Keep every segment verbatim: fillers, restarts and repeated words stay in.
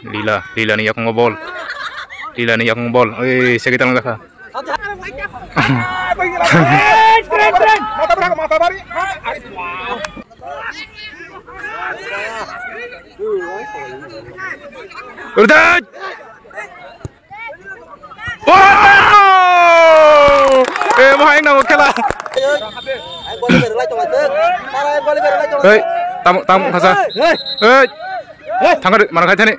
Lila, Lila ni yakungo bol. Lila ni yakungo bol. Oi, segi talang dakha. Udah. Wow! Eh, mohai nang khela. Hei, tam, tam khasa. Hei. Thangkar mana khai thani.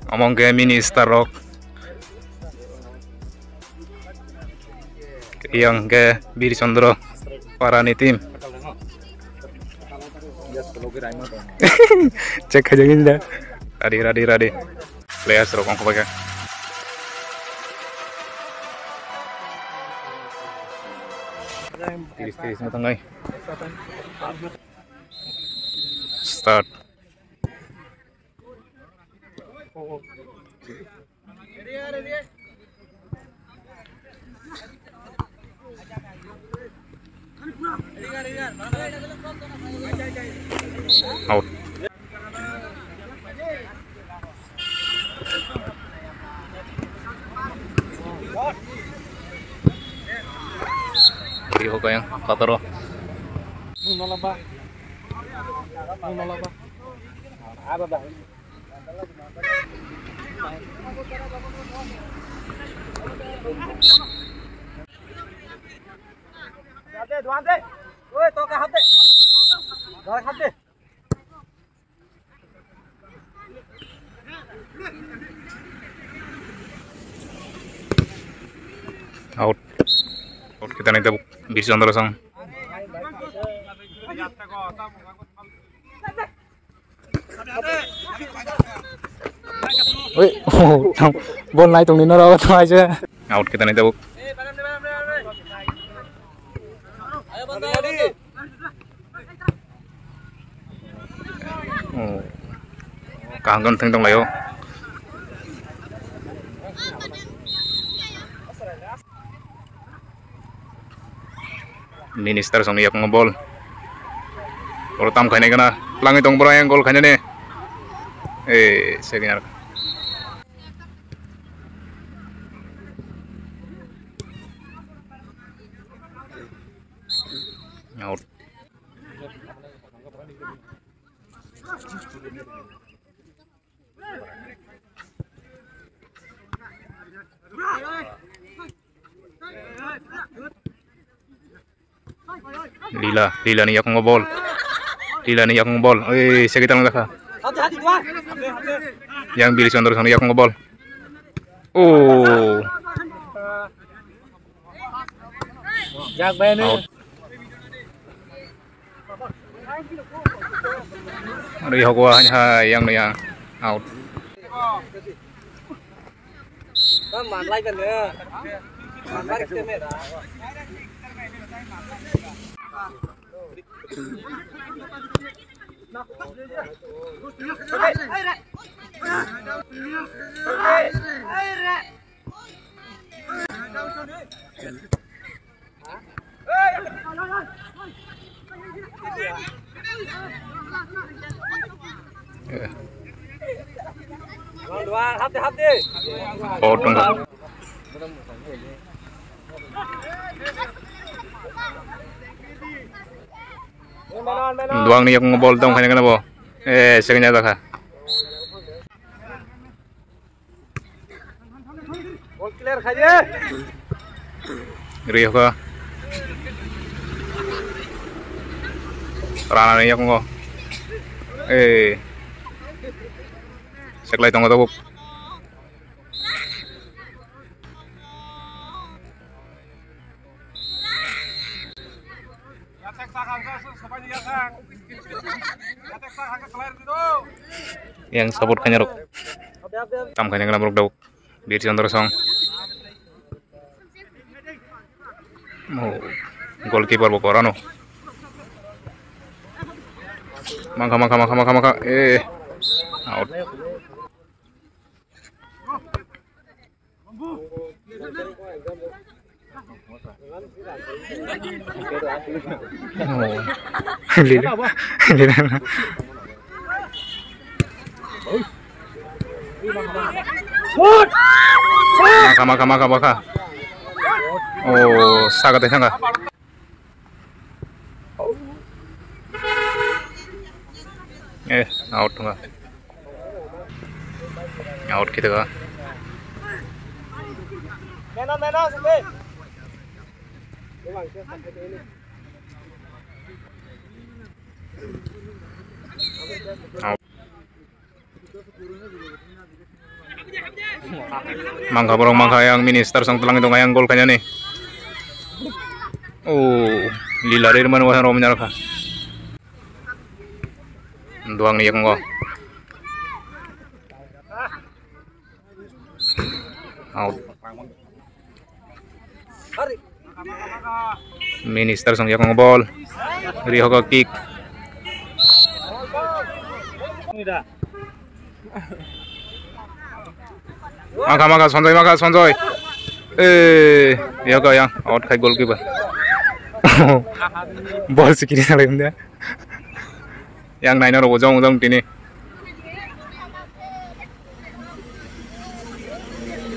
Among ke minister rok. Yang ke Bir Chandra para ni team. Check khaijak ni da. Ready, ready, ready. Players rok ongkha bai kha. Tiris, tiris matang nai. Start. Out. Ri ho kaya, kataro. Out. Out kita nih tabuk Bir Chandra song. Oi, bol nai tongni noro tong aise. Out kita nih tabuk. Oh. Kaham khe thwng tong laio. Minister song yakungo bol. Oro tam khainai gana. Langwi tong bwrang yang gol khainani. Eh, second. Out. Lila, Lila ni yakungo bol. Lila ni yakungo bol. Oi, segi talang dakha. Yang Bir Chandra song ni yakungo bol. Oh. Jak bai ni. Out. Ri hokwa hai hai yang no yang. Out. Oh, tunggu. Duang ni yakungo bol tong khaina kana bo. Eh, second ya dakha. Bol clear khaidi. Ri hokha. Rana ni yakungo. Eh. Seklai tongo tabuk. Yang support kanya rok. Tam kanya kena borok dok. Bir Chandra song. Oh, goalkeeper bo korano. Mangkha, mangkha, mangkha, mangkha, mangkha. Eh, out. Oh. Lila. Lila. Maka, maka, maka, maka. Oh, saka tei saka. Eh, out tongkha. Out khe tongkha. Out. Mangkha borok mangkha, yang minister song twlang tong, yang gol khainani. Oh, lila rir mani wahan rom nyarkha. Duang ni yakungo. Out. Minister song yakungo bol. Rihogo kick. Maka, maka, Sonjoy, maka, Sonjoy. Eh, yago yang out khai goalkeeper. Bol sikiri salai dia. Yang naina rogo jong jong tini.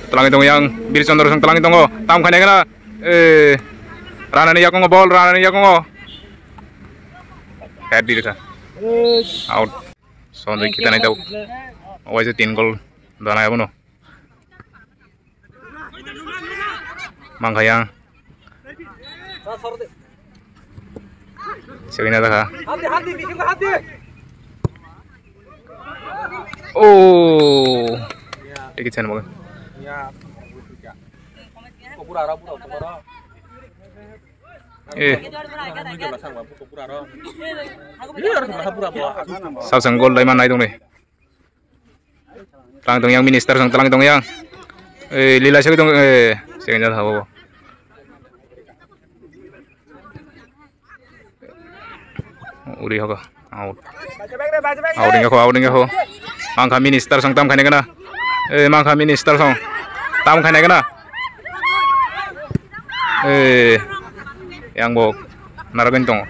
Twlangwi tongo yang Bir Chandra song twlangwi tongo. Tam khainai gana. Eh, Ranani yakungo bol, Ranani yakungo. Head dirkha. Out. Sonjoy khitanai tau. Waisa tin goal danai abono. Mangkha yang. Second ada kha. Oh. Tiki chan mo. Eh. Sasang gol dai man nai dong ni. Tang tong yang minister song tlang tong yang. Eh, lila segi tong, eh, segi jat habo. Uri hogo. Out. Out inga ho, out inga ho. Mangkha minister song tam khaina gana. Eh, mangkha minister song. Tam khaina gana. Eh, yang bo. Naragin tongo.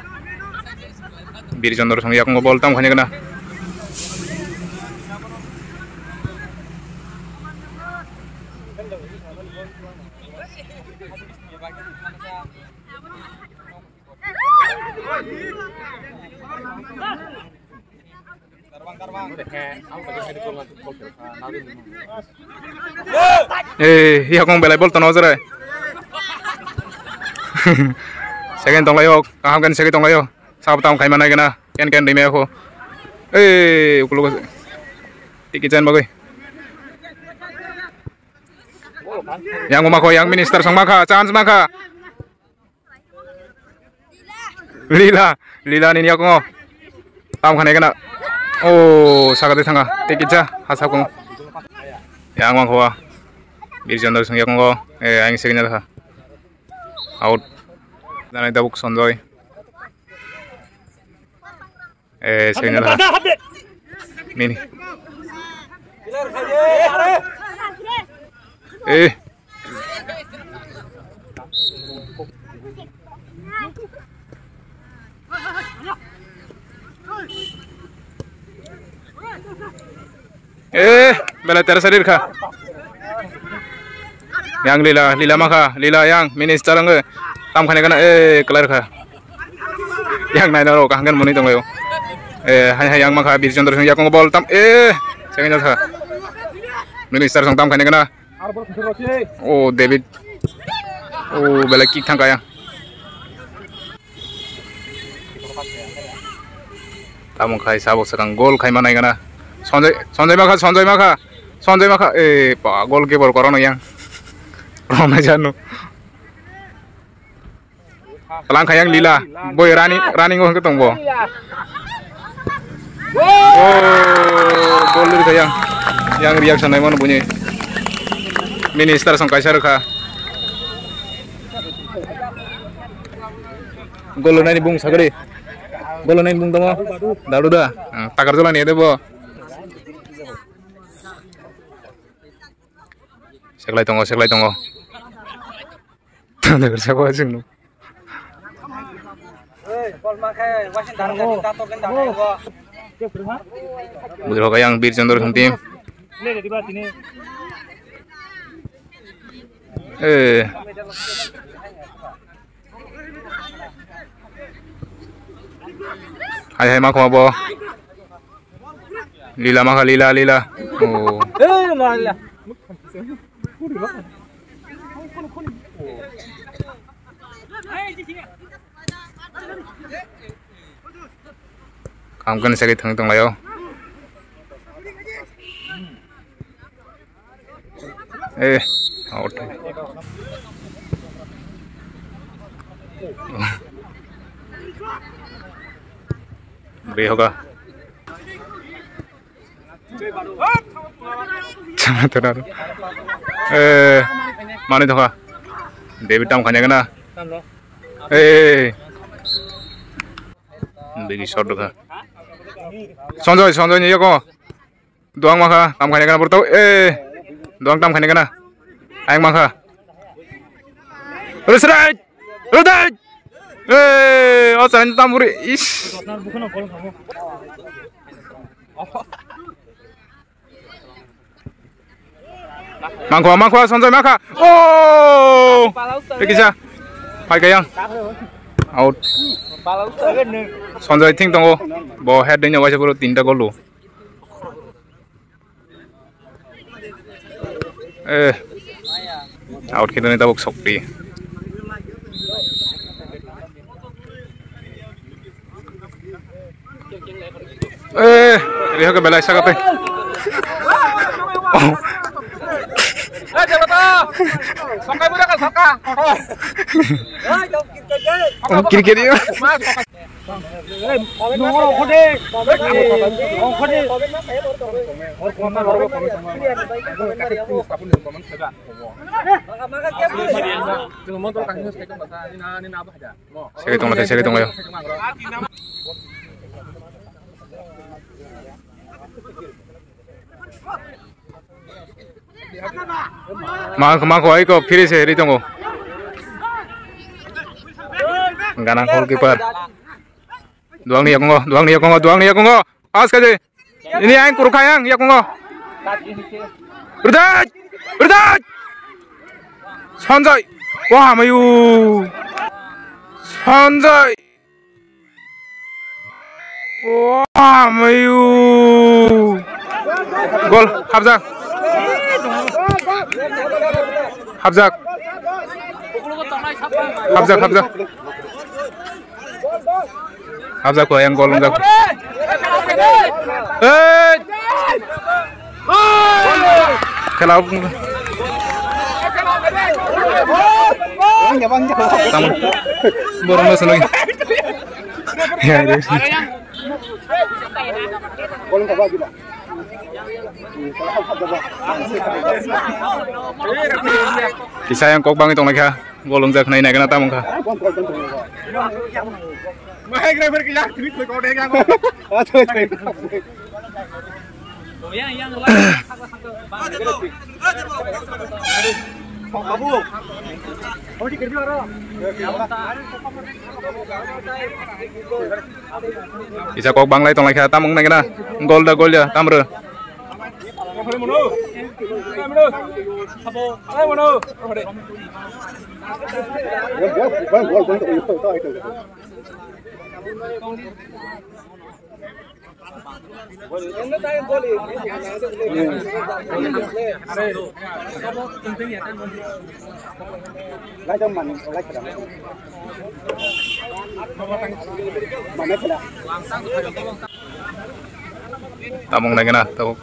Bir Chandra song yakungo bol tam khaina gana. Eh, yakung belai bol tono jere. Second tonglayo, kaham kan second tonglayo. Sab tam khaima nai gana, ken ken rime ko. Eh, ukulo tiki chan bagoi. Yang mako, yang minister song maka, chance maka. Lila, lila ni yakungo. Tam khane kana. Oh, saka de thanga. Tei kisa, hasa kungo. Yang mang khwa. Bir Chandra song yakungo. Eh, ang second kha. Out. Nani tabuk Sonjoy. Eh, second kha. Nini. Eh. Eh, bela terasa dirkha. Yang lila, lila maka, lila yang minister ang tam khane kana, eh, kelar kha. Yang naina ro kahangkan muni tonglayo. Eh, hai hai yang maka Bir Chandra song yakung bol tam, eh, second kha. Minister song tam khane kana. Oh, David. Oh, bela kick thang kaya. Tamo khai sabo sakang gol khai manai gana. Sonjoi, Sonjoi makha, Sonjoi makha. Sonjoi makha. Eh, pa, gol keeper korono yang. Rona janu. Palang khayang lila, boy running, running o hwnkhe tongbo. Oh, gol ri khayang. Yang reaction naimano buini. Minister song kaisa rwkha. Gol naini bung sagri. Gol naini bung tongo. Daru da. Takar jola ni debo. Seklai tongo, seklai tongo. Nang sabo chwng no. Bujrok ayang Bir Chandra Song team. Eh. Hai hai ma khoma bo. Lila ma kha, lila, lila. Oh. Kam kani sagwi thang tong laio. Eh, out. Ri hoga. Chama tera. Eh, mani doka. David tam khanya kana. Eh. Bigi shot doka. Sonjoy, Sonjoy ni yako. Duang makha, tam khaina kana borok tau, eh. Duang tam khaina kana. Ayang makha. Rus right. Rus right. Eh, o chain tam buri. Is. Mangkho, mangkho, Sonjoy makha. Oh! Ekisa. Phai kayang. Out. Sonjoy thing tongo. Bo head dingya waisa boro tinta gol do. Eh, out khedoni tabuk sokti. Eh, riho ke belai saka pe. Oh. Oh, cricket ya. Segwi tongla, segwi tongla. Ma, ma ko ai ko phiri se ri tongo. Ganang goalkeeper. Duangni yakungo, duangni yakungo, duangni yakungo. Pass kaje. Ini aing kuru kayang yakungo. Rudai! Rudai! Sanjay! Wah, mayu! Sanjay! Wah, mayu! Gol, hapjak. Hapjak. Hapjak, hapjak. Hapjak ko yang gol jak. Hey! Khela. Tamo. Borok no swnwi. Ya, ya. Kisa yang kok bangwi tongnaikha. Gol wngjak hwnwi naikhe na tamo wngkha. Kisa kok banglai tonglaikha, tamo wngnaikhe na. Gol da, gol ya, tamrw. Tamung naikhe na tabuk.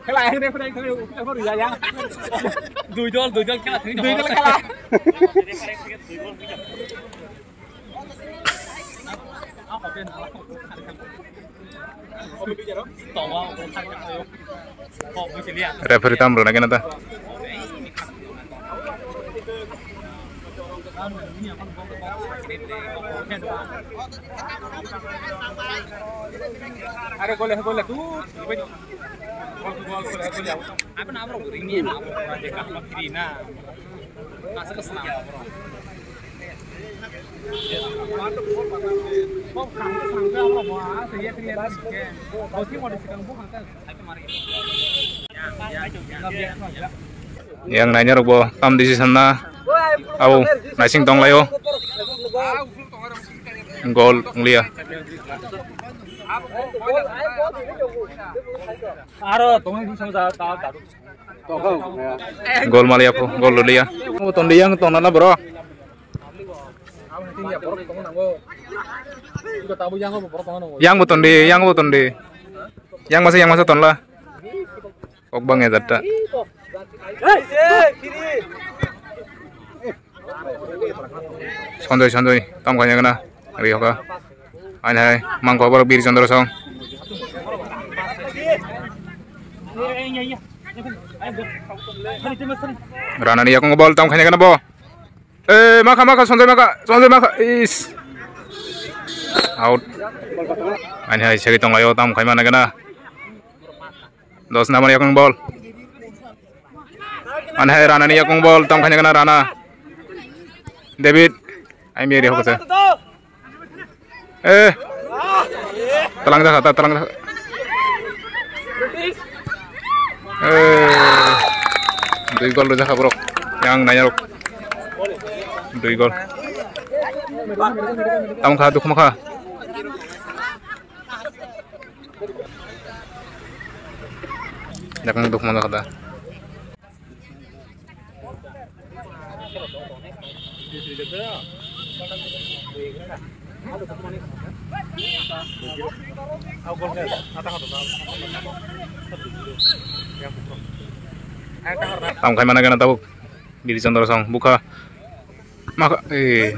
Khela ang referee thangwi referee ya ya. Dui dol, dui dol khela thangwi. Dui dol khela. Referee tam rwna kena ta. Are gole gole tu. Yang nainarok bo tam decision na. Au, naising tong laio. Gol onglia. Aro tongwi bising ja ta ta. Gol malia po, gol lulia. Mo ton yang ton na bro. Yang bo ton di, yang bo ton di. Yang masa, yang masa ton la. Kok bang ya jatta. Sonjoi, Sonjoi, tam kanya gana. Ri hoka. Ain hai, mangko borok Bir Chandra song. Rana ni yakung bol tam kanya gana bo. Eh, maka, maka, Sonjoi maka, Sonjoi maka. Is. Out. Ain hai, segi tong layo tam kanya gana. Dos number yakung bol. Ain hai Rana ni yakung bol, tam kanya gana Rana. David, ai meri hokse. Eh. Talang jakha, ta talang jakha. Eh. Dui gol rw jakha borok. Yang nai rok. Dui gol. Tam kha, dukma kha. Dakang dukma kha da. Tam khai mana gana tabuk. Bir Chandra song bukha. Maka, eh.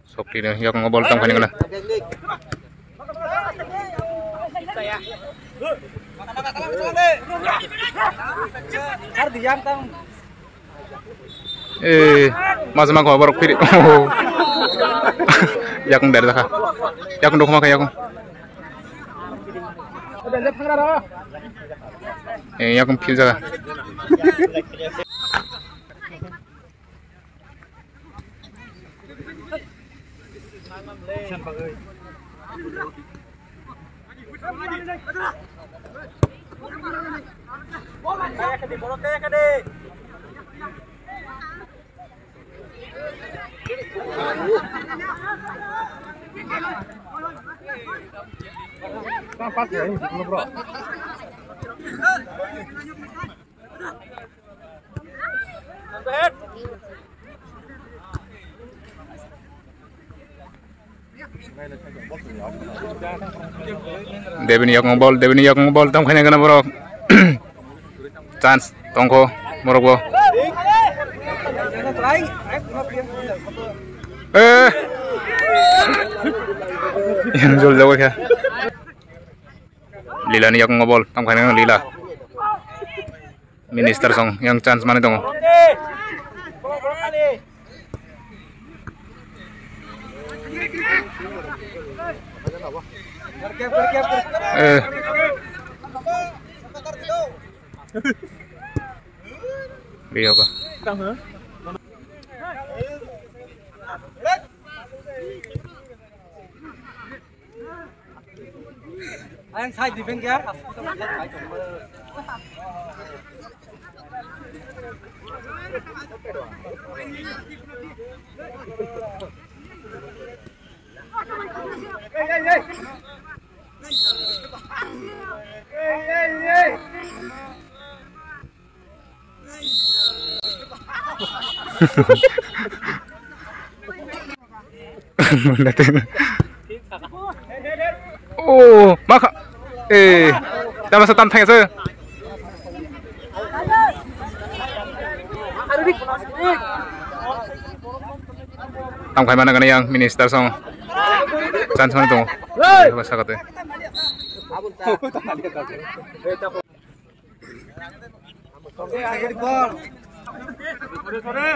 Sokti ni yakung bol tam khani gana. Eh, mas ma ko borok phiri. Yakung der dakha. Yakung dokma kha yakung. Eh, yakung phil jaga. Debini yakung bol, Debini yakung bol, tam khaina gana borok. Chance tongkho borok bo. Eh. Yang jol jago khe. Lila ni yakung bol, tam khaina gana Lila. Minister song yang chance mani tongo. Eh. Rio ka. Ayang side defend kya? Oh, maka. Eh, tama sa tam thang sa. Tam khai mana gana yang minister song. Chance mana tongo. Hey! Ba sakate.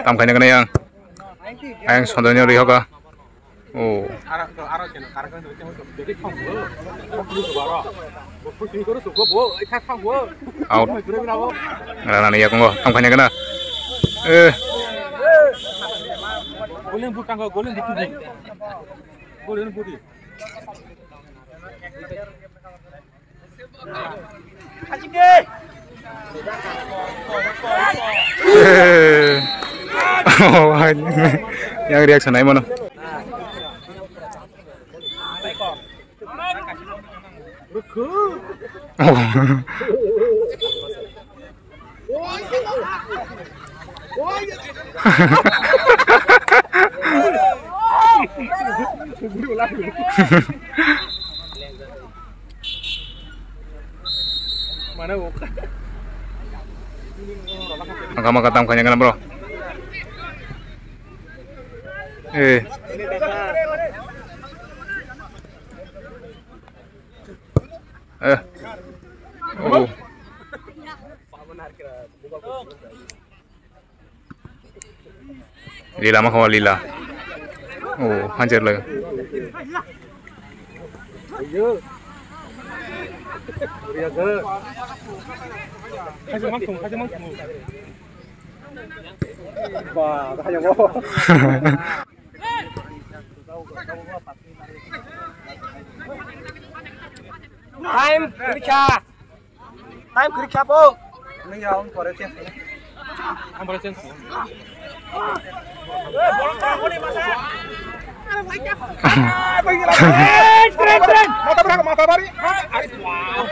Tam khaina gana yang. Ayang sondonyo rihoka. Oh. Out. Rana ni yakungo tongkhaina gana. Eh. Golden boot tangkha, golden boot. Golden boot. Oh, yang reaction ai mano. Oh. Mangka mangka tam khaina gana bro. Eh. Eh. Oh. Lila ma khawa lila. Oh, hanjer lai. Ba, kaya mo. Time, purikha. Time kiri kha po. Nung ya, ang pore change kha. Ang pore change kha. Mata bera, mata bari. Ari, wow.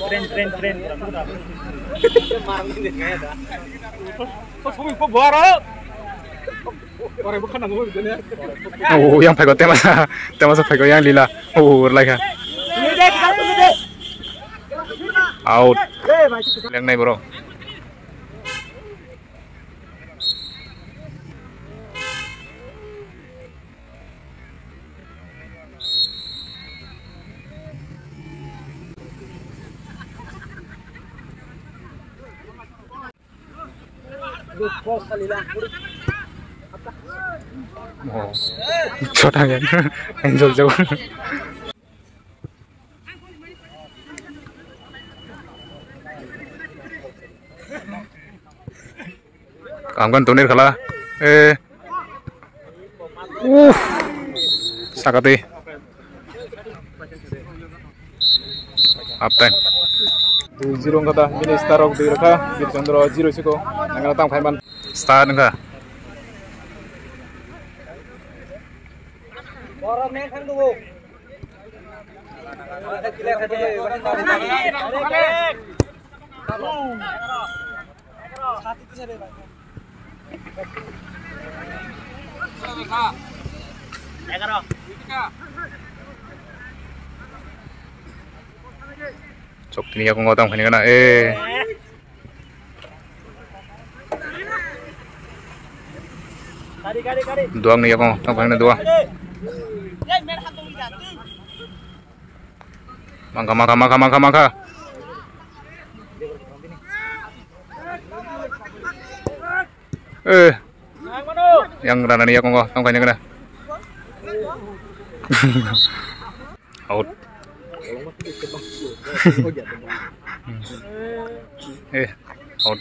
Tren, tren, tren. Kok, kok, kok, boro. Oh, yang phaigo temasa, temasa phaigo yang lila. Oh, urlai kha. Out. Lengnai bro. Oh. Chota ya. Enjoy jauh. Kamkan tonir khala. Eh. Uh. Sakati. Half time. Zero wngkha da, bini star rok dui rwkha, Bir Chandra zero siko, nangara tang phaiman. Star wngkha. Chok tini yakung gotang phani gana, eh. Duang ni yakung tang phani gana, duang. Mangkha, mangkha, mangkha, mangkha, mangkha. Eh. Yang rana ni yakung tang phani gana. Out. Eh, out.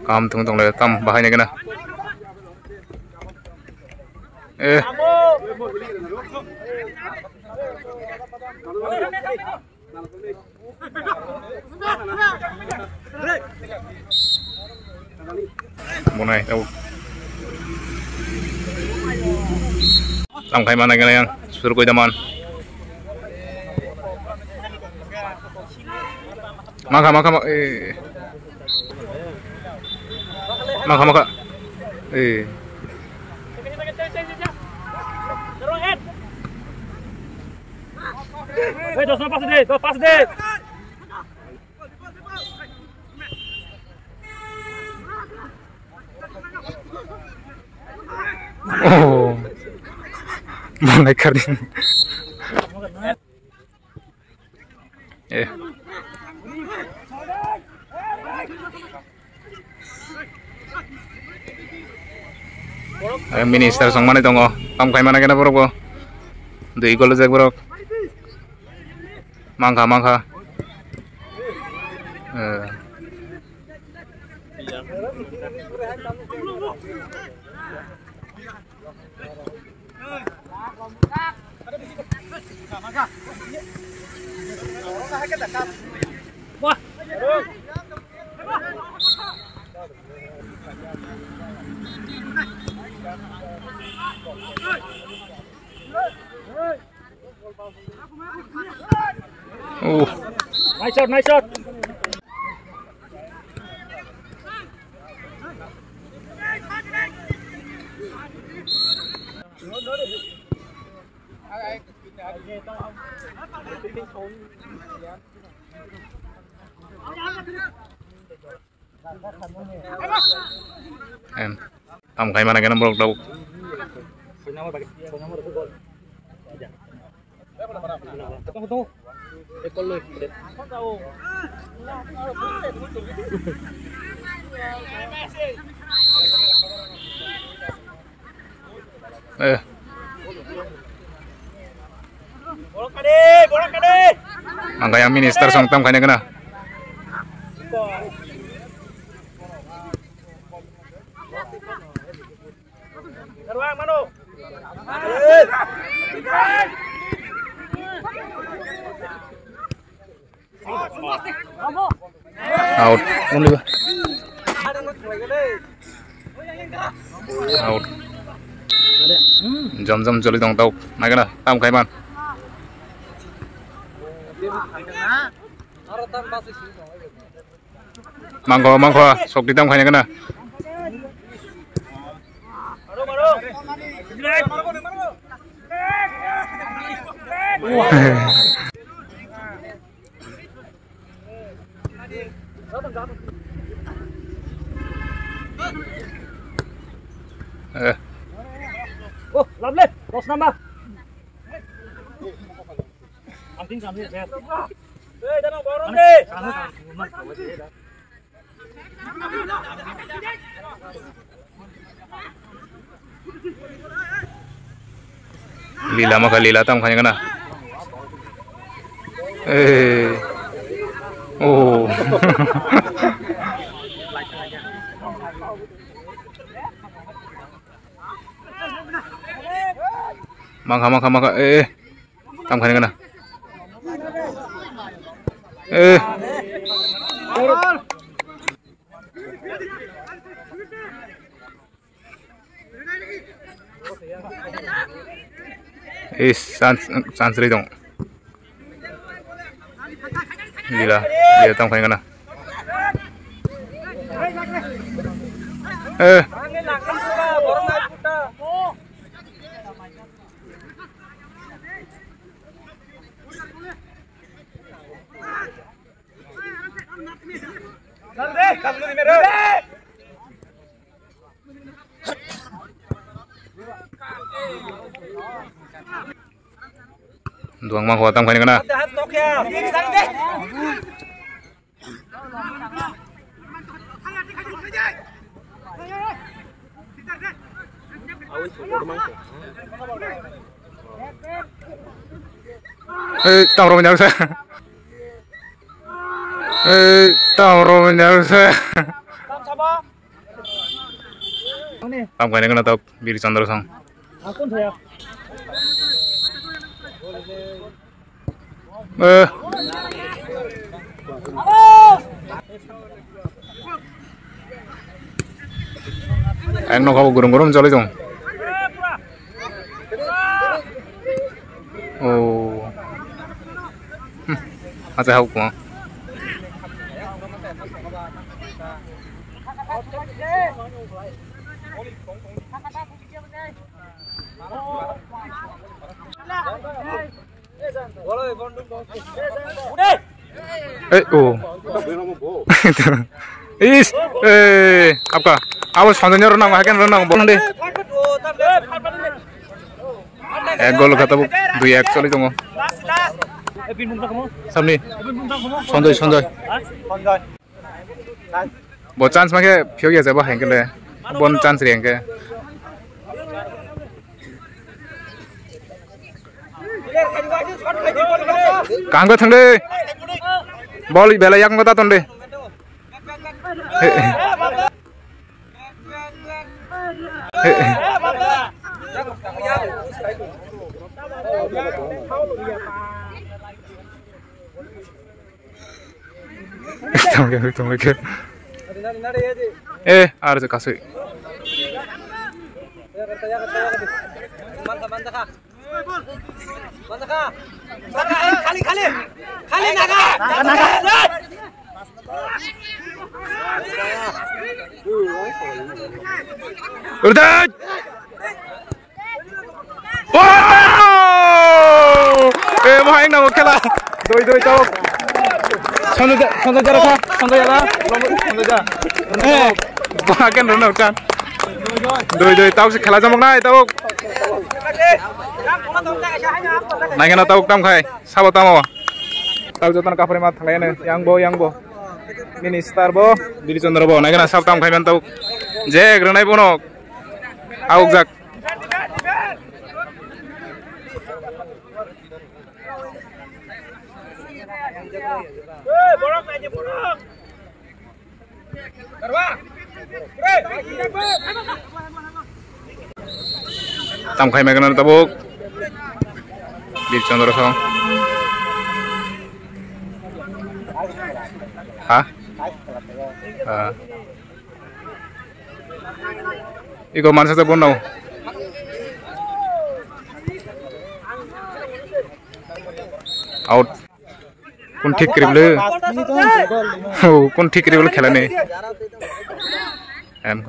Kam thung tong le, tam bahai ne kena. Eh. Bunai, tau. Tang khai mana kena yang, sur koi daman. Mangkha, mangkha, ma-, eh. Mangkha, mangkha. Eh. Hey, dos, no, pas de, dos, pas de. Malai kari. Eh. Eh, minister song mani tongo. Tam khai mana kena borok bo. Dui gol jak borok. Mangkha, mangkha. Eh. Oh. Nice shot, nice shot. Em, tam khai mana kena borok tabuk. Eh. Ang kaya minister song tam kanya kena. Out. Only ba. Out. Jom jom choli tong tau. Naikana tam kaiman. Mangkho, mangkho, sokti tam khaina kana. Eh. Oh, lovely. Dos number. Ang tin kami, sir. Hey, dano borong de. Lila maka lila tam khanya kana. Eh. Oh. Maka maka maka eh. Tam khani kana. Eh. Is chance chance ri dong. Gila, dia tam khani kana. Eh. Duang mangkho tam khaini kana. Ei, tamo rw manya rw se. Ei, tamo rw manya rw se. Tam khaini kana tok Bir Chandra song. Eh. Ang nokha bo gurum gurum choli tong. Oh. Hmm. Acha hau ko. Eh, oh. Is, eh, apa? Awas santai nyor nang, hakan nang, bong deh. Ek gol kha tabuk dui ek choli tongo. Samni. Sanjay, Sanjay. Bo chance ma khe phiyok ya jabo hai khe le. Bon chance ri hwnkhe. Kaham khe thangdi. Bol belai yakung ta tongdi. Tongkhe, tongkhe. Eh, ar je kasui. Khali, khali. Khali naga. Naga, naga. Urdaj! Wow! Eh, mohai nang khela. Doi, doi, tau. Sanjay, Sanjay jara kha, Sanjay jara. Sanjay jara. Eh, bahaken rona utan. Doi, doi, tau se khela jamok nai, tau. Nai kena tau tam khai, sabo tamo. Tau jotono kaphari ma thanglai ne, yang bo, yang bo. Minister bo, Biri Chandra bo, nai kena sabo tam khai man tau. Je, granai bono. Auk jak. Tam khai mai gana tabuk. Bir Chandra song. Ha? Ha. Iko mansa se bono. Out. Kun thik kriblu. Oh, kun thik kriblu khela ni. Em.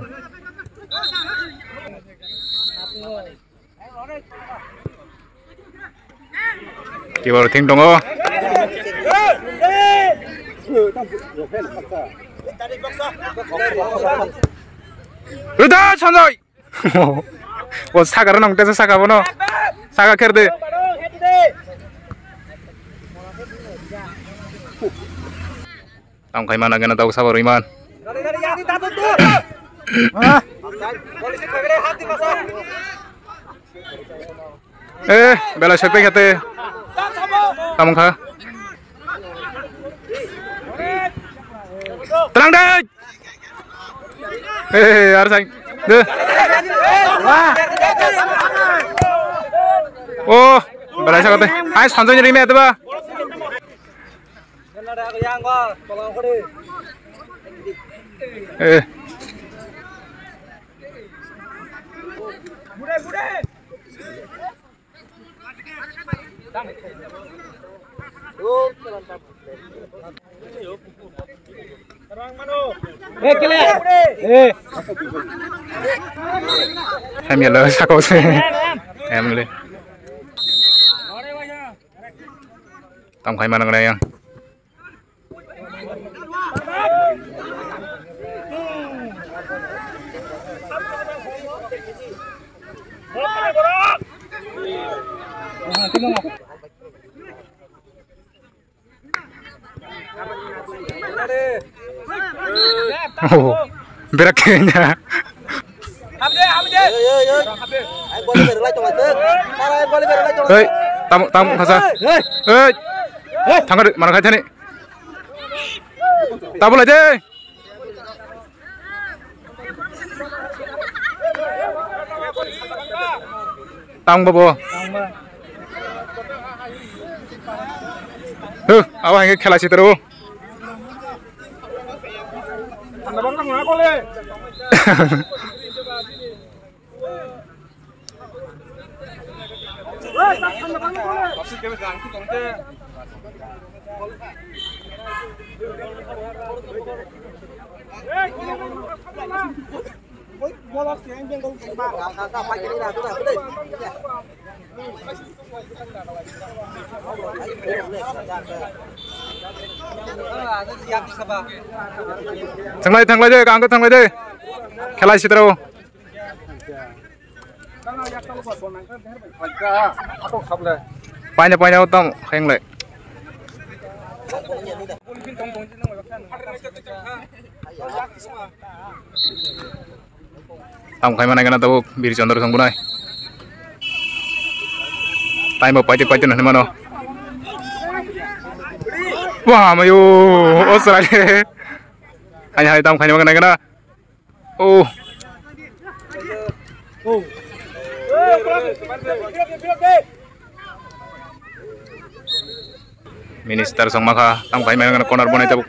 Kibar thing tongo. Rida Sanjay. O saka rok nang tesa saka bono. Saka kher de. Tang khai mana gena tau sabar iman. Eh, belai soi pai khate. Tamung kha. Terang deh. Eh, harus sang. Deh. Oh, belai sa khate. Hai, Sanjay ni rime ate ba. Eh. Eh, kile. Eh. Em yalo sako se. Em le. Tam khai mana yang. Oh, berak kenya. Hei, tamu, tamu khasa. Hei, thangkar, mana khai thani. Tabu lai de. Tang bobo. Huh, awa hingke khela sitero. Thanglai, thanglai de, ang thanglai de. Khelai sitero. Paina, paina, o tamo, khayanglai. Tamo khaima nai gana tabuk, Bir Chandra song bunai. Time bo paite, paite nani mano. Wah, mayo, o srale. Hai, hai, tamo khaima nai gana. Oh. Minister song makha, tamo khaima nai gana corner bonai tabuk.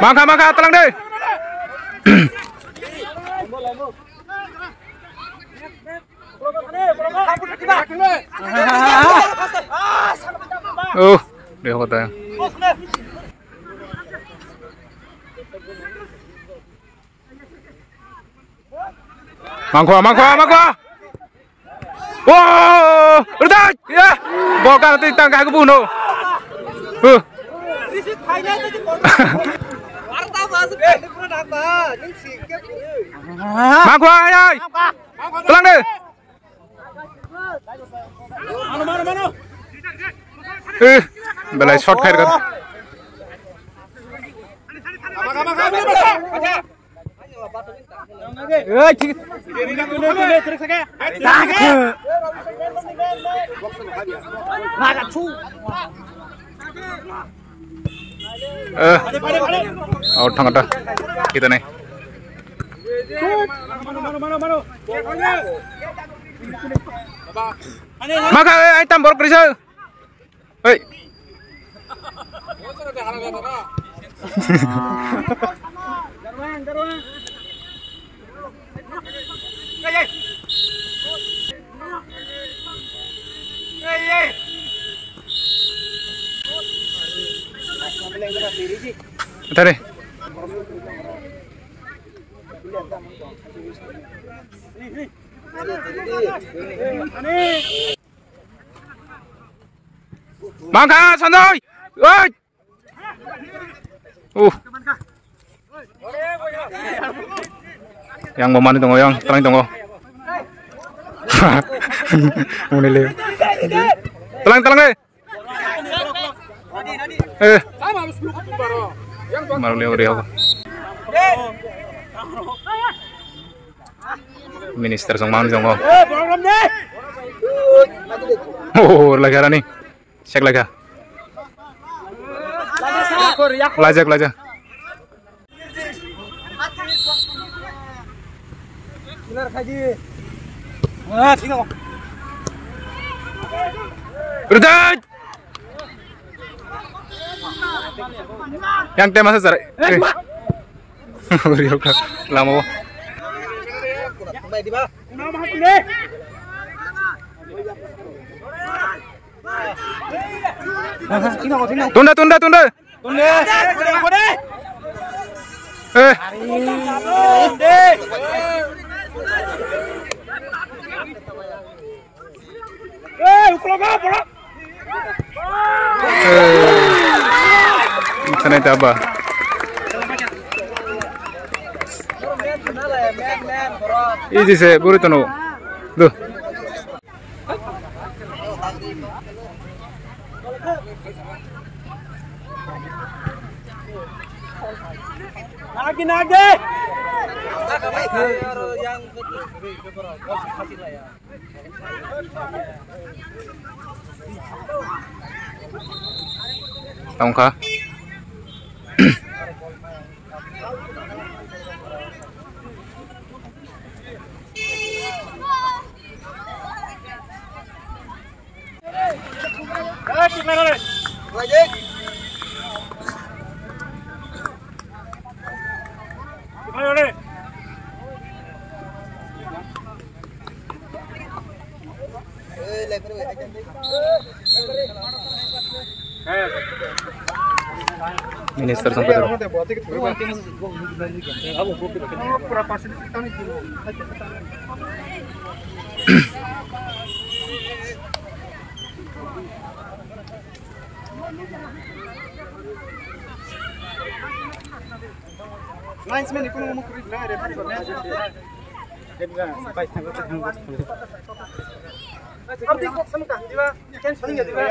Mangkha, mangkha, talang de. Oh, de kota. Mangkha, mangkha, mangkha. Oh, rudai, ya. Bokang tui tang kaku buno. Huh. Mangkha, ai, ai. Talang de. Eh, belai shot khair kan. Eh, out thang ta. Kita nih. Maka, eh, ai tam borok risa. Hei. Tare. Mangkha, Sanjay! Oi! Uh. Yang bo mani tongo, yang terang tongo. Muni le. Telang, telang, eh. Eh. Maru le ori ako. Minister song mani tongo. Oh, lagi arani. Sek laga. Lajak, lajak. Rudai! Yang tema saja. Rio ka lama wo. Tunda, tunda, tunda. Eh. Eh, uklogo, bro. Eh, sanai taba. Iji se, buru tono. Duh. Nagi, nagi. Tongkha. Minister song kata. Linesman ni kuno mo kuri na referee ko. Abdi kok sam ka diba? Ken sani ya diba?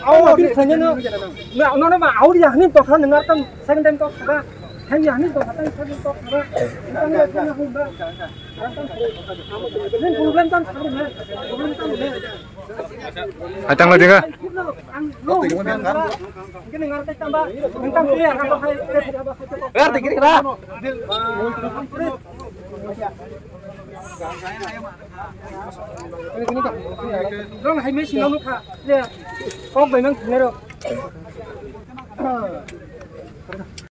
Aw, abdi khanya no. Na, no, no, ma, aw ya ni to khan ngar tam second time to kha. Khan ya ni to kha tam second to kha. Nang ya khan hum ba. Problem tam problem tam. Hai tangla dega. Rong hai mesi nang nukha. Ya. Kok bai mang thunero.